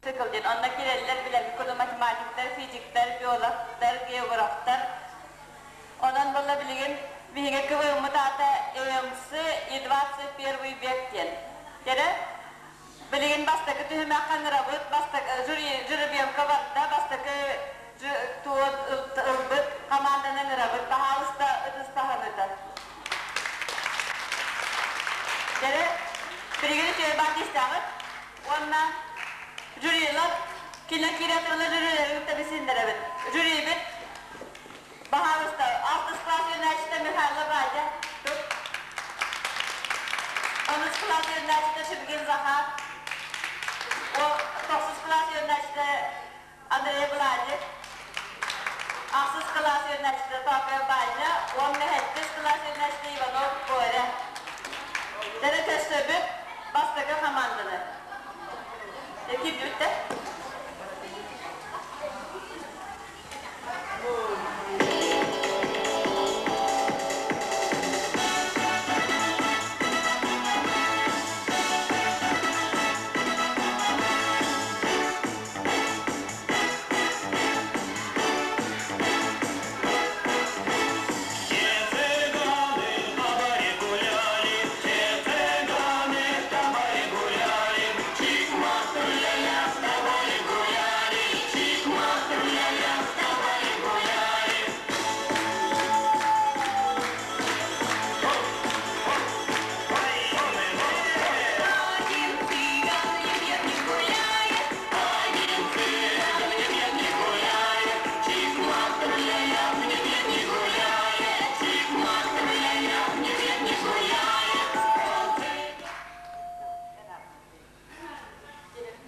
Цикл диэн онно киирэллэр билэрбит курдук математиктар, физиктэр, биологтар, географтар. Онон буолла билигин биһиги КВМ-мыт аата ЭМС и 21 век диэн. Кэрэ билигин бастакы түһүмэххэ ыҥырабыт, бастакы жеребьевка барда, бастакы туон ылбыт хамаанданы ыҥырабыт. Баһаалыста ытыс таһыныта. Кэрэ билигин үчүгэй баар диэстэҕит уонна жюрилар кино киирэ турла жюрилары кытта билсиннэрэбит. Жюрибит баһаалыста алтыс класс үөрэнээччитэ Михайло Вадя тут. Онус класс үөрэнээччитэ Шергин Захар. Тохсус класс үөрэнээччитэ Андрей Владик. Ахсыс класс үөрэнээччитэ Токаев Ваня уонна сэттис класс үөрэнээччитэ Иванов Боря. Дэрэ көрсөбүт бастакы хамаанданы. Киирдибиттэр.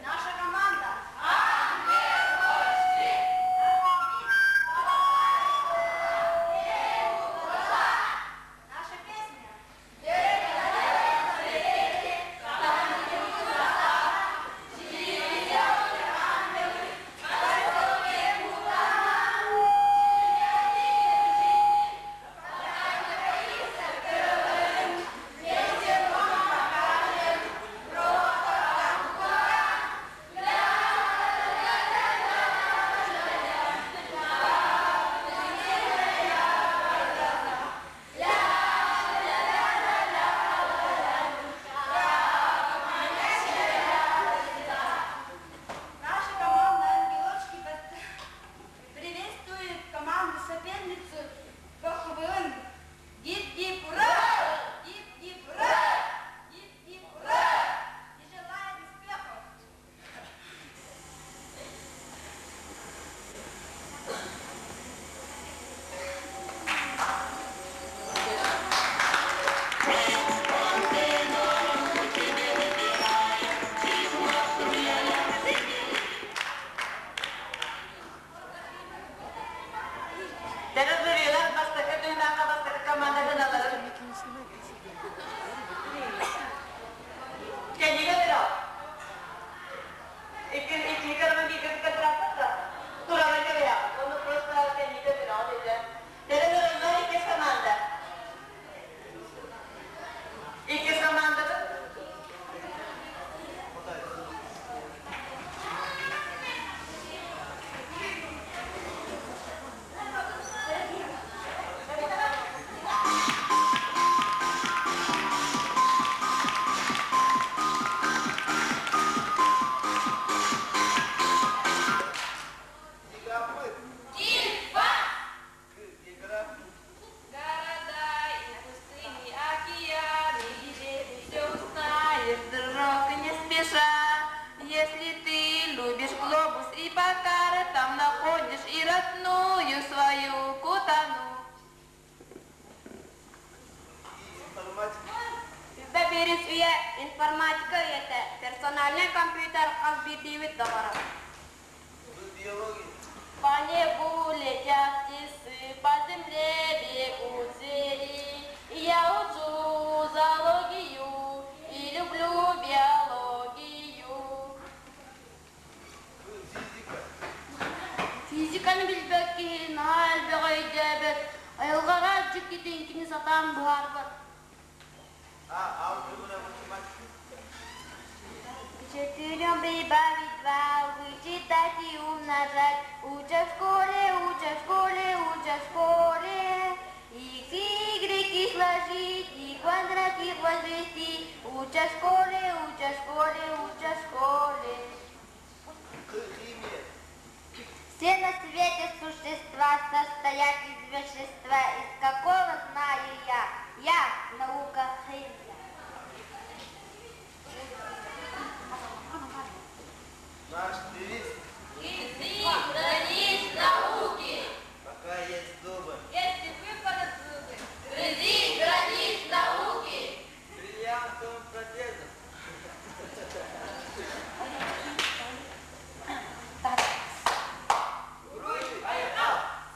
Наша команда Наша песня Наша команда «Ангелочки» приветствует команду соперницу КХВН. Гип-гип, ура! Гип-гип, ура! Гип-гип, ура! И желает успехов! Дэрэ бастакы түһүмэххэ бастакы команда гыналарын Кэннигэ бирэ. Икки икки кырымын бииргэ кытта да. Турарын кэбиһэ. Оны просто кэннигэ бирэ dedi. Дэрэ ырыллар иккис команда. Иккис командабыт. Города и пустыни, океаны и реки, все узнаешь, друг, не спеша. Если ты любишь глобус и по картам находишь и родную свою Кутану. Үбэ үйэ информатика үйэтэ, персональный компьютер хас биирдиибит доҕоро. По небу летят птицы, по земле бегут звери. И я учу зоологию и люблю биологию. Физиканы билбэт киһи наһаа элбэҕи өйдөөбөт, айылҕаҕа дьиктитин кини сатаан быһаарбат. Четырем прибавить два. умножать. Учат в школе, учат в школе, учат в школе. Икс, игрек и сложить, и квадрат их возвести. Учат в школе, учат в школе, учат в школе. Химия. Все на свете существа состоят из вещества, из какого знаю я. Я наука химия. Наш девиз. Грызи границ науки! Пока есть зубы. Если выпадут зубы, грызи границ науки! Бриллиантовым протезом.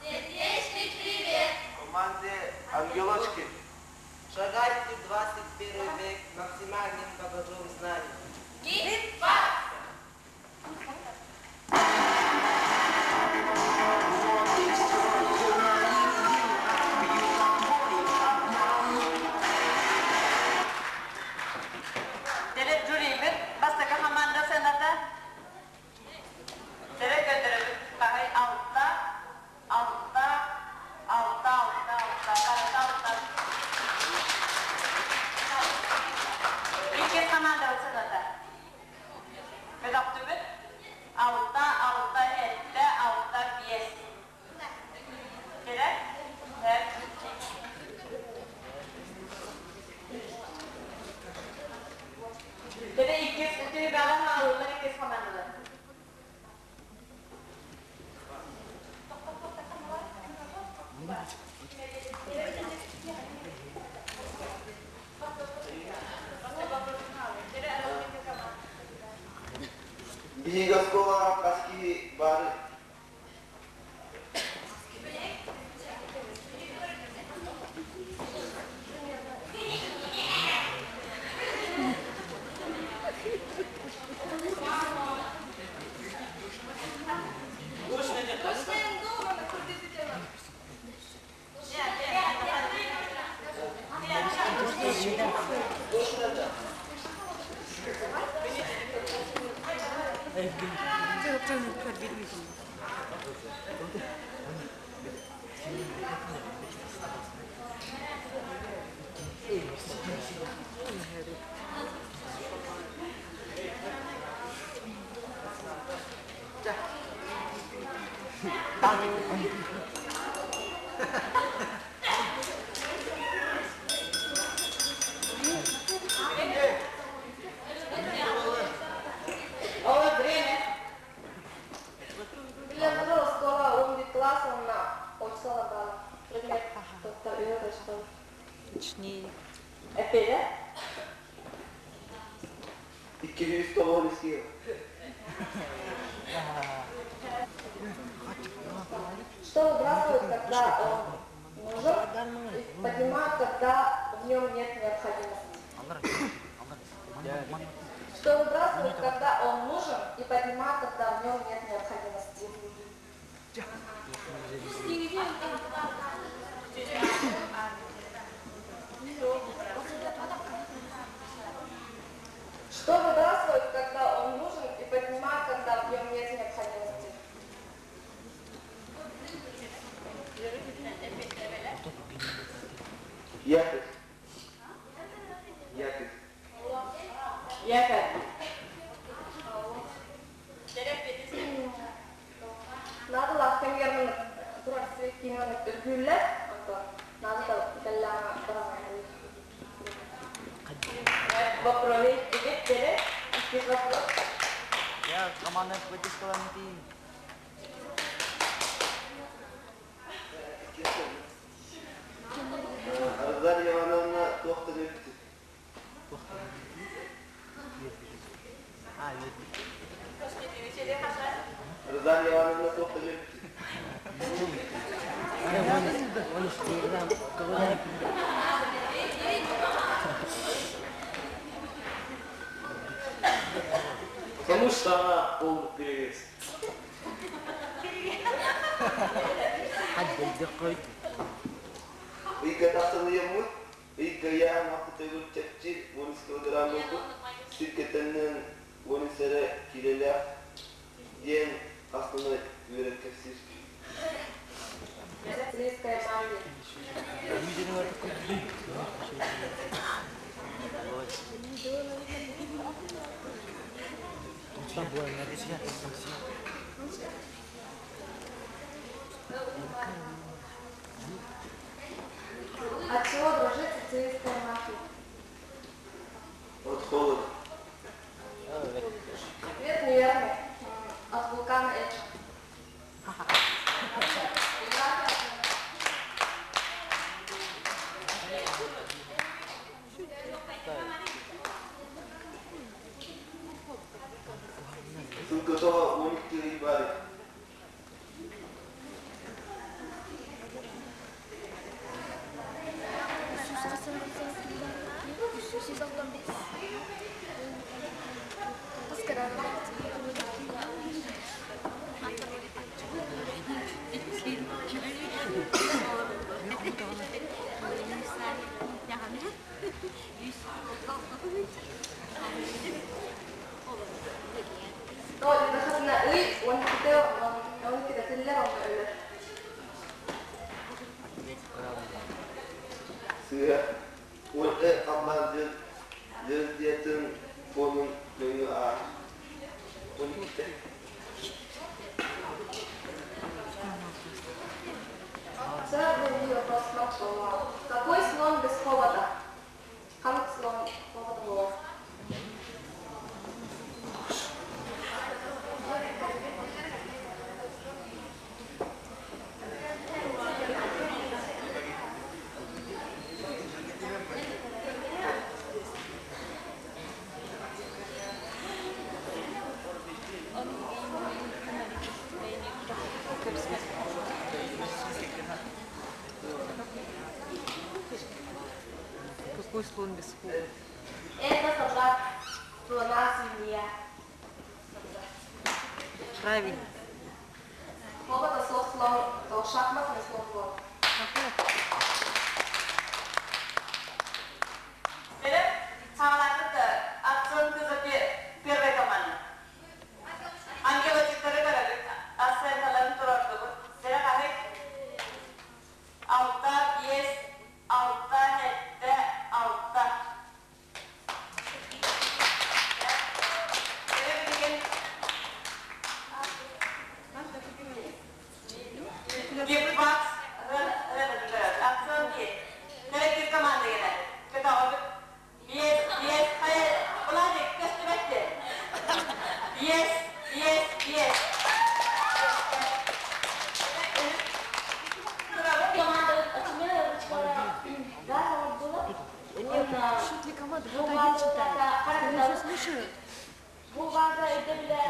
Сердечный привет! Команде «Ангелочки». Шагайте в 21 век максимальным багажом знаний. Гид-факт! Дьэ, жюрибит, бастакы хамаанда сыаната. Дьэ, көрдөрөбүт. Хаһый алта, алта, алта, алта, алта, барыта алта. Иккис хамаанда сыаната. Көтөхтүбүт. Алта, алта, сэттэ, алта, биэс. Керек? Сөп. Дьэ, иккис түһүмэҕи хааллылар иккис хамаандалар. Биһиги оскуолаҕа хас киһи баарый? О, время. Билэр оскуола 11 кылаас уонна очсола баар. Предмет доктор Юрий Точнее. Эппиэтэ? 200 сил. Что выбрасывают, когда он нужен, и поднимают, когда в нем нет необходимости. Что выбрасывают, когда он нужен, и поднимают, когда в нем нет необходимости. Что выбрасывают, когда он нужен, и поднимают, когда в нем нет необходимости. Якорь. Якорь. Якорь. Надо кэмигэр турар киинэ үргүүллэр, онтон надо кэллэҕэ барамайаллар. Вопрос иһиттибит, иккис вопрос. Я команда Патискаламити. Розалия Ивановна туохтан өлбүтүй? А, өлбүт. Розалия Ивановна туохтан өлбүтүй? Он истеğinden Потому что она полный перевес. Хадды дыккой. Ыйга тахсан ыйаммыт, ыйга ыйааһын алта төгүл чэпчиир, 13 килограмм буолбут, сир кэтэнинэн 13 эрэ киилэлээх диэн астына От чего дрожит сицилийская мафия? От холода. Ответ неверный. От вулкана Этна. Сылгы тоҕо 12 ый баарый? Тоҕо диэтэххитинэ ый 12-тэ 12-тэ тиллэр онно өлөр. Сыыһа. Уонна халлаан дьыл дьыл фонун нөҥүө ааһар. 12-тэ. 42 вопрос слона. Какой слон без хобота? Как слон хобот был? Какой слон без хобота? Это солдат слона свинья. Правильно. Хобота слон слон, то шахматный слон слон. Саҕалаатыт Аксон кызы первая команда. Ангелочектары көрөбүт. Сценаларын туруордубут. Сэрэ хаһый? Алта, биэс, алта, сэттэ, алта. Сэрэ билигин Гиппакс Аксон биэс. Коллектив команда келер. Көтөҕөбүт. Биэс, биэс, хайа, Владик, көстүбэттин. Биэс, биэс, биэс. Команда очумела ручкалара да оҥордулар. Шут ли команда? Вот один читает. Остальные все слушают. Бу ваза өйдөбүлэ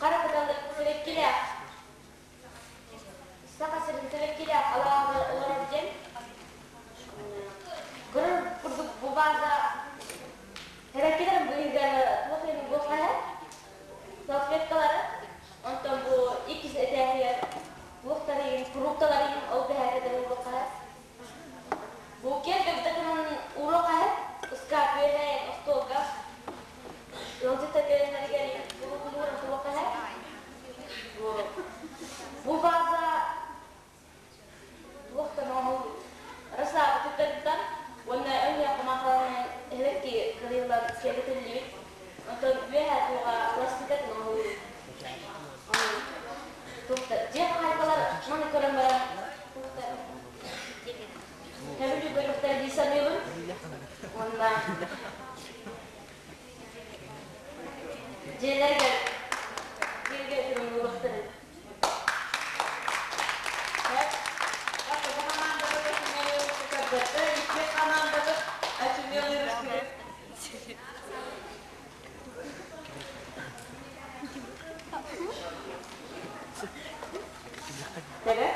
хара кыталык сибэккилээх. Саха сирин сибэккилээх алааһыгар олорор диэн. Көрөр курдук бу ваза сибэккилэр быыһыгар туох иһин буолхаһа салфеткалары. Онтон бу иккис этээһигэр туохтар иһин, фрукталар иһин ол бэһээкэдэр буолхаһа. Бу киэргэбитэтинэн уруок аһы ыскаап үөһэ остуолга ыалдьыттар кэлэллэригэр урукулууран туруок аһы. Бу ваза туохтан оҥоһул расаабытыттан уонна өҥнөөх маахаланан эһэбэкки кырыыллан киэргэтиллибит. Онтон үөһэ туоҕа пластикатын оҥоһул туохта дьиэ хаһаайкалар маны көрөн баран туохта Төбүлү көрүөхтэрэ дии саныыбын. Уонна дьиэлэригэр киэргэтин уруохтарын. Бастакы хамаандабыт очумелы көрдөттө, иккис хамаандабыт очумелый ручкабыт. Тебе?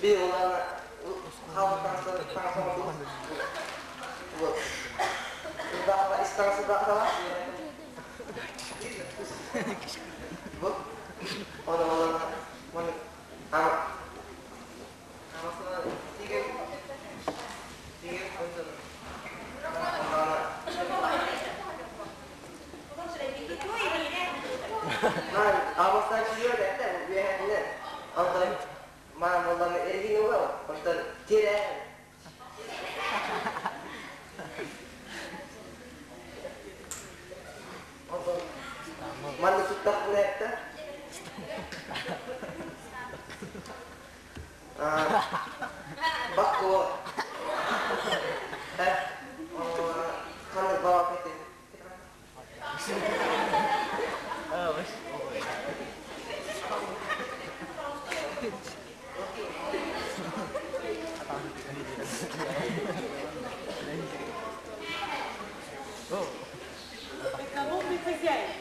Би улаана хаалык таҥас оҥордубут. Вот. Ис таҥас ырбаахтала. Вот. Оны улаана оны ама амасына тиген тиген онтон улаана Амасына чиyor да. Онтон маам буоллаҕына эргин угабын, онтон тиэрээһин. Онтон маннык туттахпына эттэ. Бакко. Ханнык баҕа этин? Экономный хозяин.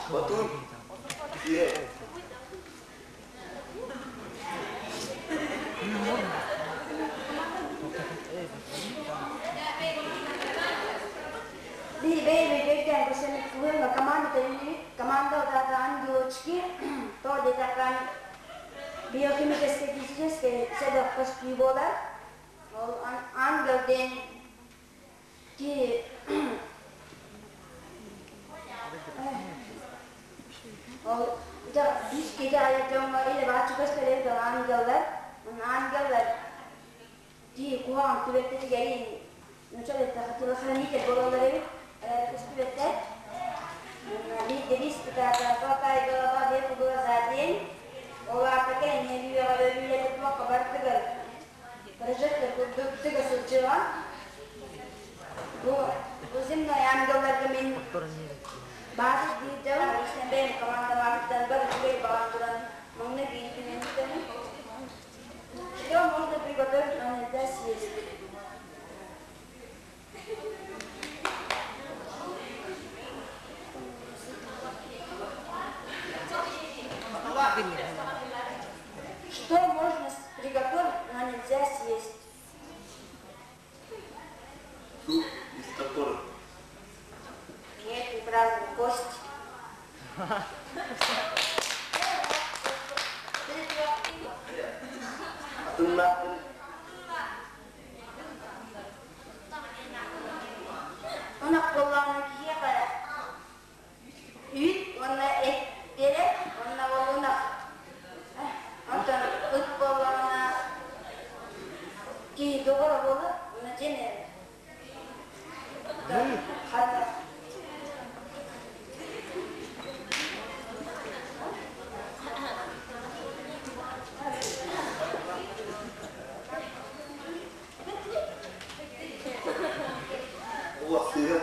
Батун. Yeah. Биохимический седок буолар. Ол ангел диэн ки ол бис кеде аятыңга или бачыгас көрөр ангеллар. Ангеллар ки куһаҕан түбэлтэтигэрин нучал телохранитель болалар эбит. Түбэлтэ. Биир золотая голова вверх глаза диэн. Ол аатака энергияга өлүүлэри туохха бардыгар прожектор курдук тыга сылдьыга. Бу земной ангелларга мен баазы диирдем, бэйэм командаларыттан бар үчүгэй баҕан туран маҥна киирдим. Что можно приготовить, но нельзя съесть? Что можно приготовить, но нельзя съесть? Суп из которых? Нет, неправильно, кость. Атыннаахпын. Ынах буоллаҕына киһиэхэ үүт уонна эт биэрэр, уонна ол ынах. Онтон ыт буоллаҕына киһи доҕоро буолар, уонна дьиэн хата Олох сыыһа.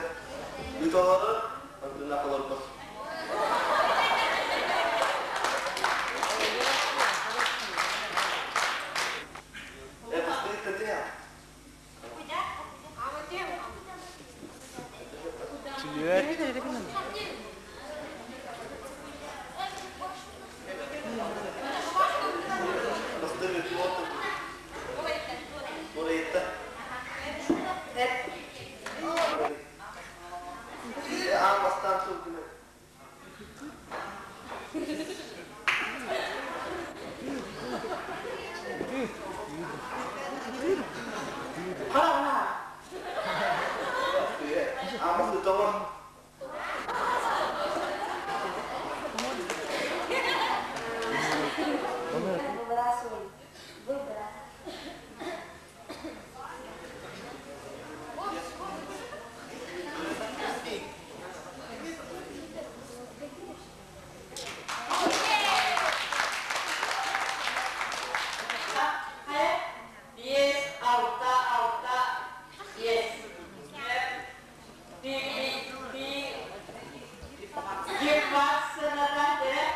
Гепард сыаната эрэ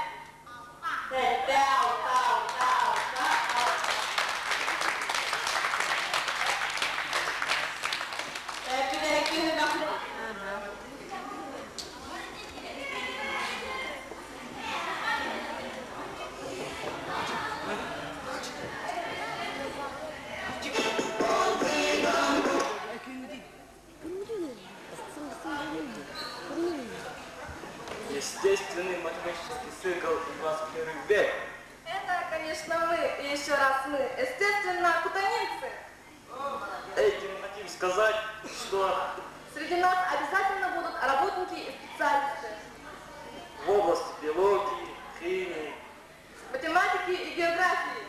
сэттэ, алта, алта, алта, алта. Бүтэһик Естественный математический цикл и 21 век. Это, конечно, мы, и еще раз мы, естественно, кутанинцы. Этим хотим сказать, что Среди нас обязательно будут работники и специалисты в области биологии, химии, математики и географии.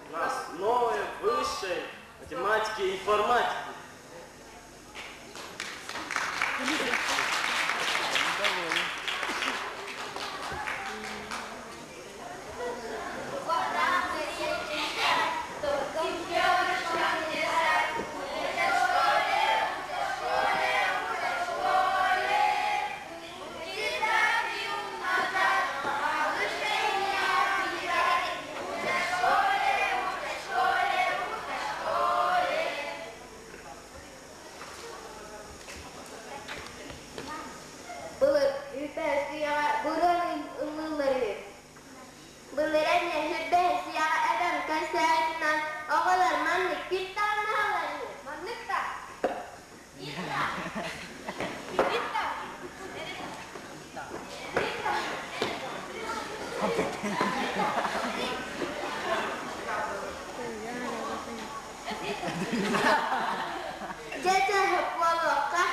у нас новые высшей математики и информатики. Былыр үрбэһэ бұрын ыллыыллар. Былыр эмиэ үрбэһэ эбэм кэпсээнинэн оҕолор маннык киттааннаһаллар үһү. Маннык да? Дьэ чэ буолуохха,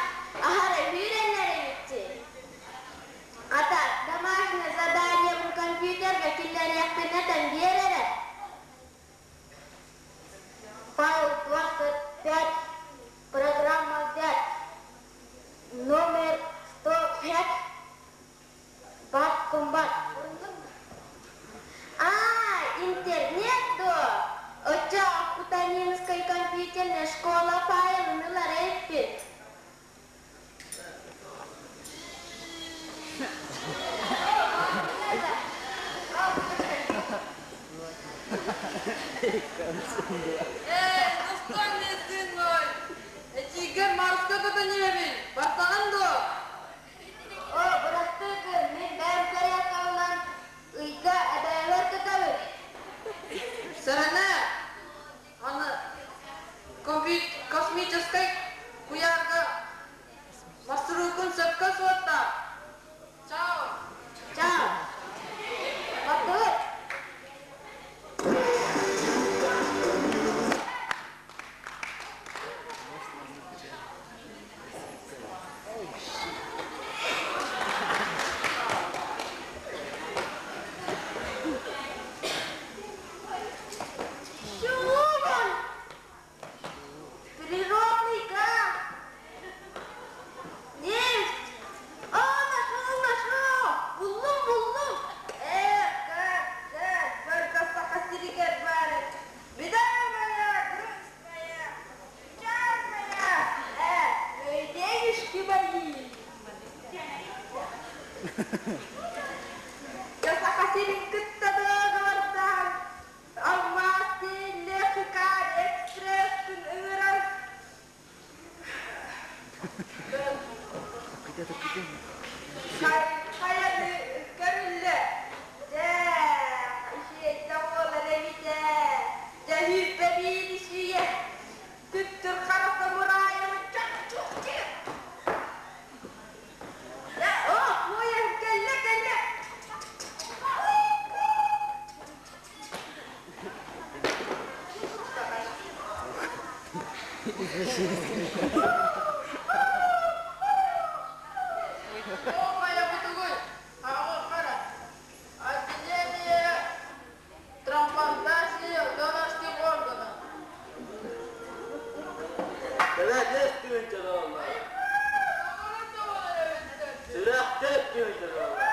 аһара күүрэннэр эбиччи. Ата, домашнее заданиебын компьютерга киллэриэхпин этэн биэр эрэ. Файл 25, программа 5, номер 105, Бат комбат. А, интернет дуо? Оччо Кутанинскай компьютерная школа файлын ылар эбиппин. Эй, ну что мне, сын мой? Эчигэ Марска көтөнүөбүн, барсаҕын дуо? О, бырастыы гын, мин бэйэм порядкабынан ыйга эбээлэр көтөбүн. Сэрэнэ, аны космическай куйаарга маршрукун сөпкө суоттаа. Чао! Чао! Бардыбыт. Чего? Природный газ. Нефть. О, нашел, нашел. Буллум, буллум. Эх, как жаль, только Саха сиригэр баар. Беда моя, грусть моя, печаль моя. Ну и денежки мои. Я Саха сирин кытта договордаһан, алмаас Лехикар экспресспин ыҥыран хайаны көрүллэ. Дьэ, үчүгэйдэ буолар эбит ээ. Дьэ, сүүрбэ биир үсүйэ. Түптүр хара самурайым чак-чук. Дьэ, о, поезд кэллэ, кэллэ. О, моя бутугуй, хара. Отделение трансплантации донорских органов. Кэлэ 5 тыһыынча доллар. Сүрэх 4 тыһыынча доллар.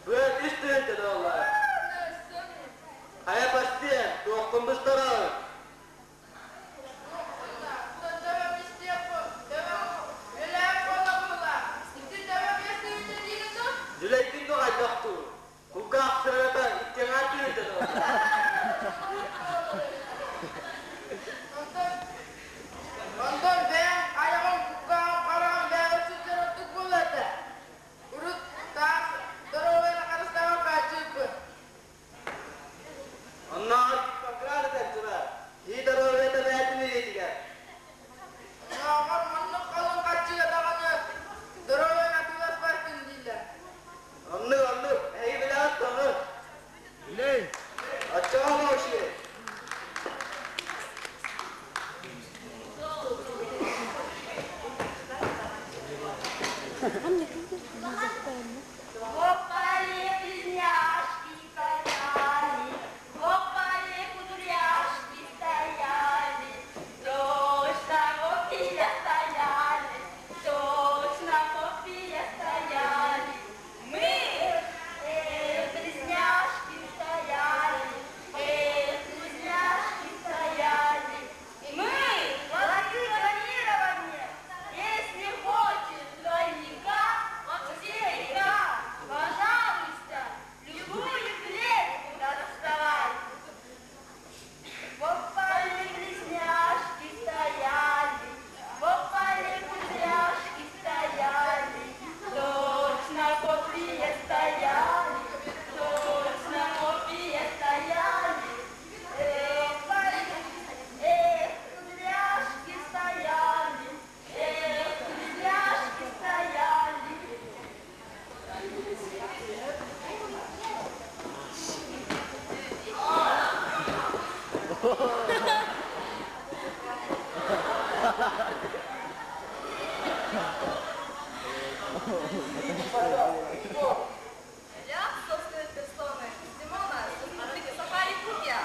Быар 3 тыһыынча доллар. Хайа пациент, туоххун быстараҕын? Хлопали близняшки стояли, хлопали кудряшки стояли, точно копия стояли, точно копия стояли. Мы, близняшки стояли, близняшки стояли. Мы молодцы планирования, если хочешь двойника, во все века, пожалуйста, любую клетку доставай. Вот поле близняшки стояли, вот поле кудряшки стояли, точно копия стояли, точно копия стояли. Эх, эх, кудряшки стояли, эх, кудряшки стояли. Я, собственной персоной, Симона, Республики Саха-Якутия.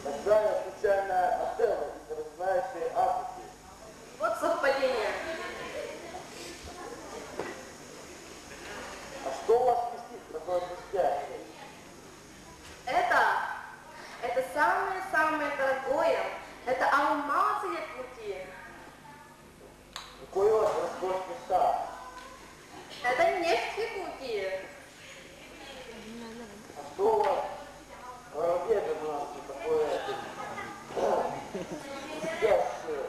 Тогда я случайно Отелло из раздирающей Африки. Вот совпадение. А что у вас висит такое блестящее? Это самое-самое дорогое. Это алмазы Якутии. Какой у вас роскошный сад? Это нефть Якутии. А что у вас в воробье у нас такое блестящее,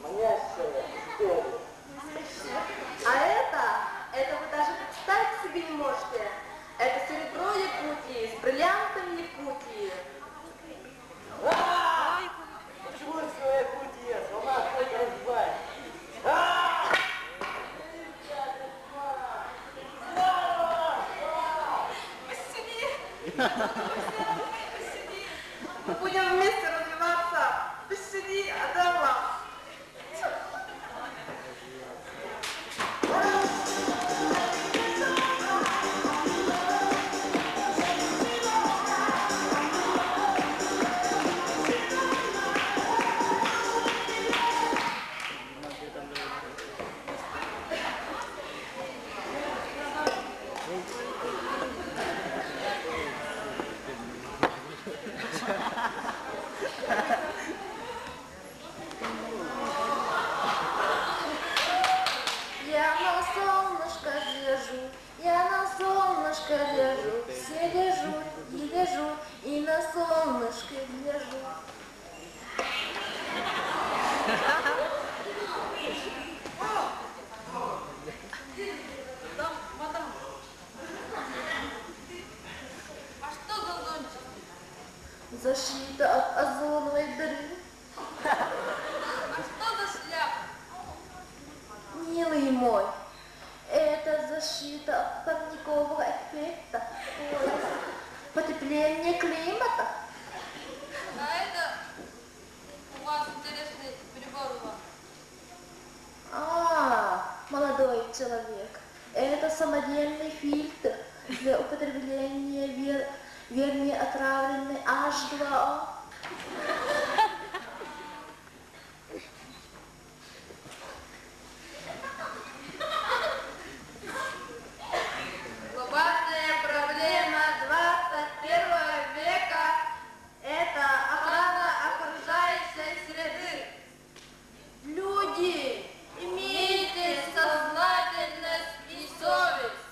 манящее мистерия? А это вы даже представить себе не можете. Это серебро Якутии с бриллиантами Якутии. Почему все Якутия? Слона только разбивает. Посиди. Посиди. Мы будем вместе развиваться. Пощади, Адела. Я на солнышко гляжу, я на солнышко гляжу, все гляжу и гляжу, и на солнышко гляжу. Мадам, мадам. А что за зонтик? Защита от озоновой дыры. А что за шляпа? Милый мой, это защита от парникового эффекта, то есть потепление климата. А это у вас интересный прибор у вас. А, молодой человек, это самодельный фильтр для употребления вернее отравленный H2O. Глобальная проблема 21 века – это охрана окружающей среды. Люди, Имейте сознательность и совесть.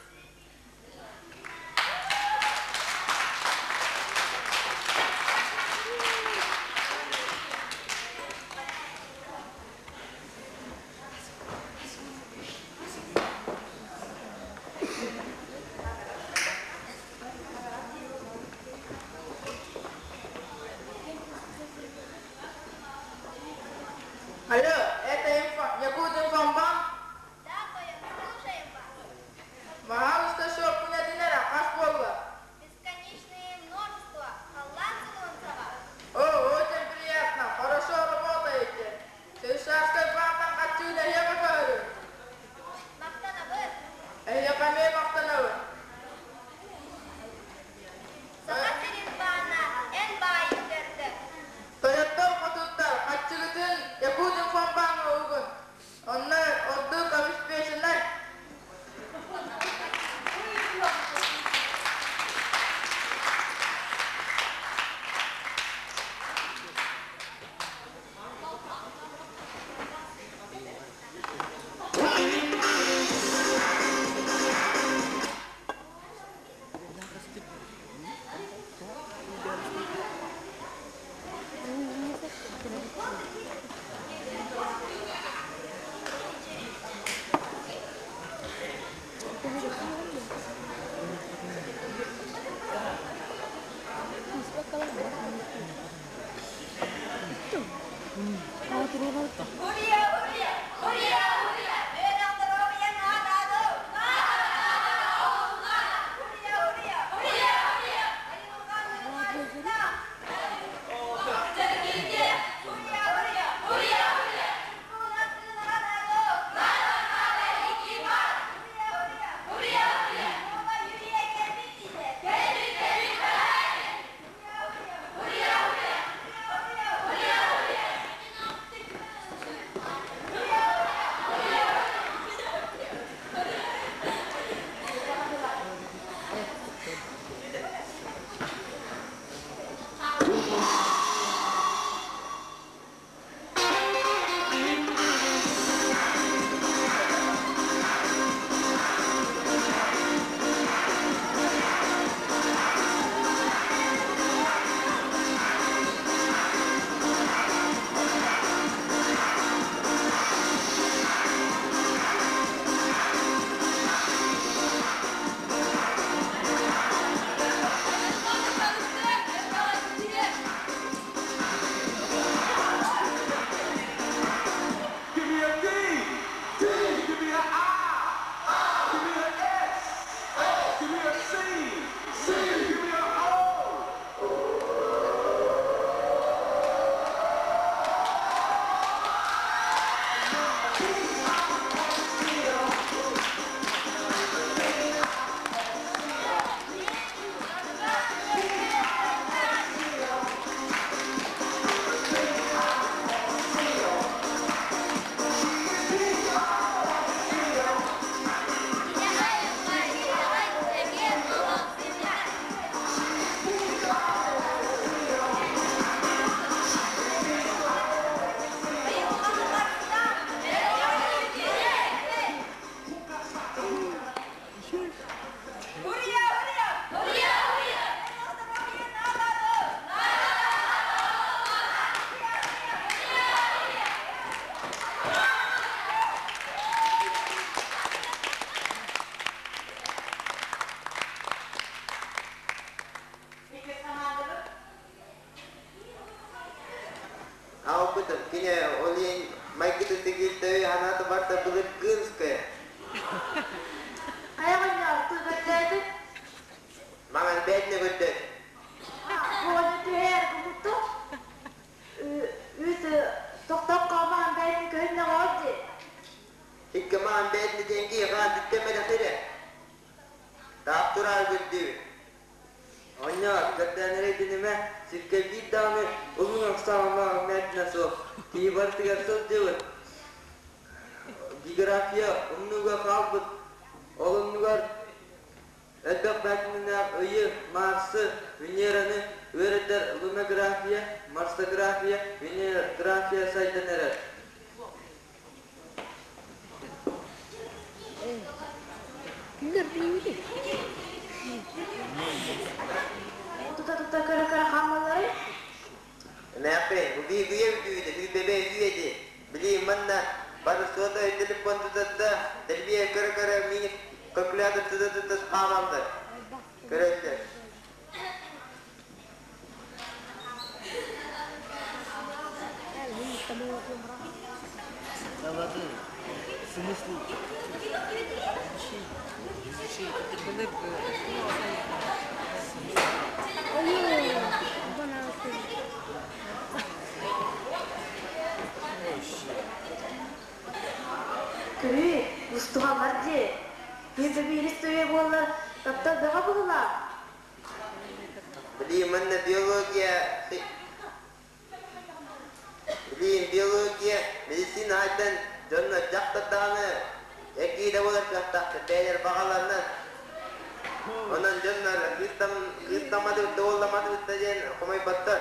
T, give me an I. I, give me an S. S, give me a C. C, give me an O. Иккис хамаандабыт. Аҕалбытым, кини ол иһин майгыта тигилтэви ханаата барта былыргынская. Хайа оҕонньор, көрдөөтүм? Маҥан бээтинэ көрдөт. Бу оҕонньор түһэр гуммутту. Үс тохтоп хаамаан бэйэтин көһүннэ оҕоор дии. Икки маҥан бээтинэ диэн киһи хаан бүттэммэтэх Таап тураары көрдүүбүт. Оҕонньор, көрдөөн эрэйдэнимэ, сиргэ биир даҕаны уһун охсоомоох мээтинэ суох, киһи барытыгар сылдьыбыт. География умнууга хаалбыт, ол оннугар элбэх бээтинэлээх ыйы, Марсы, Венераны үөрэтэр лунография, марсография, венерография сайдан эрэр. Тута-тута көрө-көрө хаамалларый? Эмээхпин, убийгыйа бүтүүтэ, сүүрбэбэ үһү Били манна бары суота телефон тутатта, тэлбиэ көрө-көрө мини калькулятор тута-тута хаамаллар. Көрөллөр. Көрүүй, устуһаллар дии. Биир да биирис төбө буоллар, таптал бөҕө быһыылаах. Били манна биология, билиим биология, медицина айдан дьонно дьахтардааны экиидэ буолар кыахтаахтар бэйэлэр баҕаларынан. Онон дьоннор кыыстамматыбыт да уолламматыбыт да диэн хомойботтор.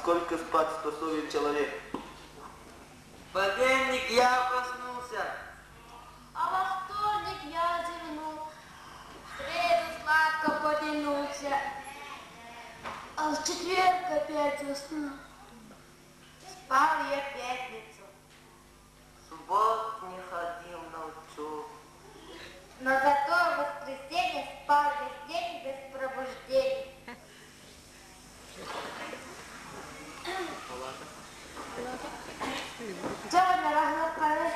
сколько спать способен человек? Понедельник я проснулся. А во вторник я зевнул, в среду сладко потянулся, а в четверг опять заснул. Спал я в пятницу. В субботу не ходил на учебу. Но зато в воскресенье спал весь день без пробуждений. Дьэ, аһылыктары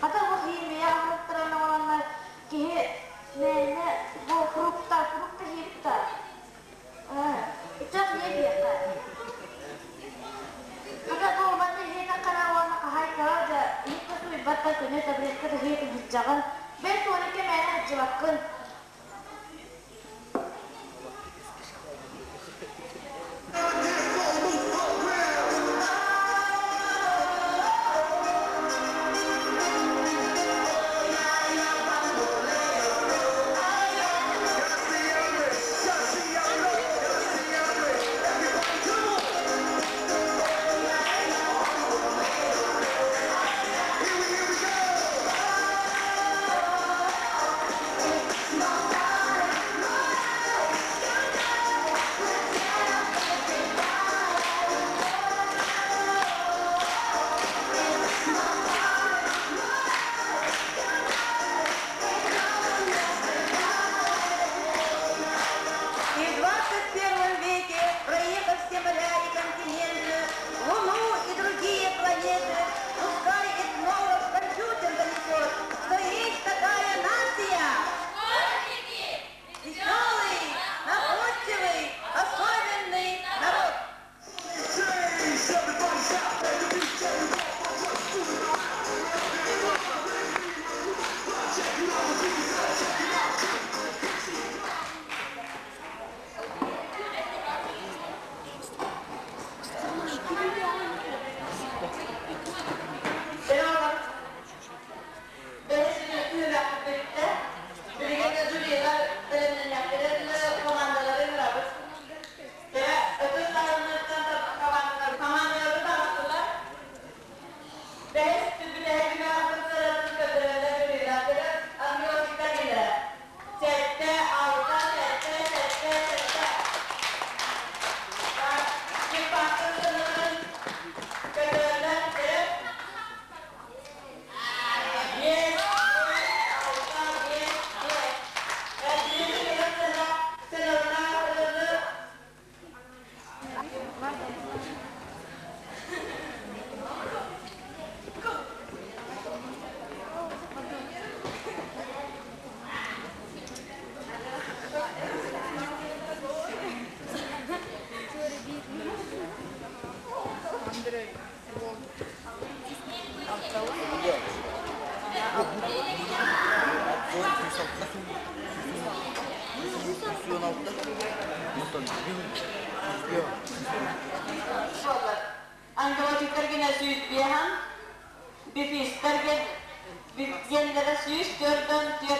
хата бу химия аһылыктарын оҥороннор киһи мээнэ бу фрукта, фрукта сиэбит Иччэх диэххэ. Хата бу манна иһиэтэххинэ уонна хаһаайкаҕа да иһит да суйбат да көнө таблетка да иһиэтин сылдьаҕын. Бэл туолекка мээнэ сылдьыбаккын. И в 21 веке, проехав все моря и континенты, Луну и другие планеты, пускай этнограф компьютер донесет, что есть такая нация. Школьники! Веселый, находчивый, особенный народ. Ангелочиктар гена сүүс биэһэн, бифистар геннere 104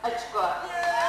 очко.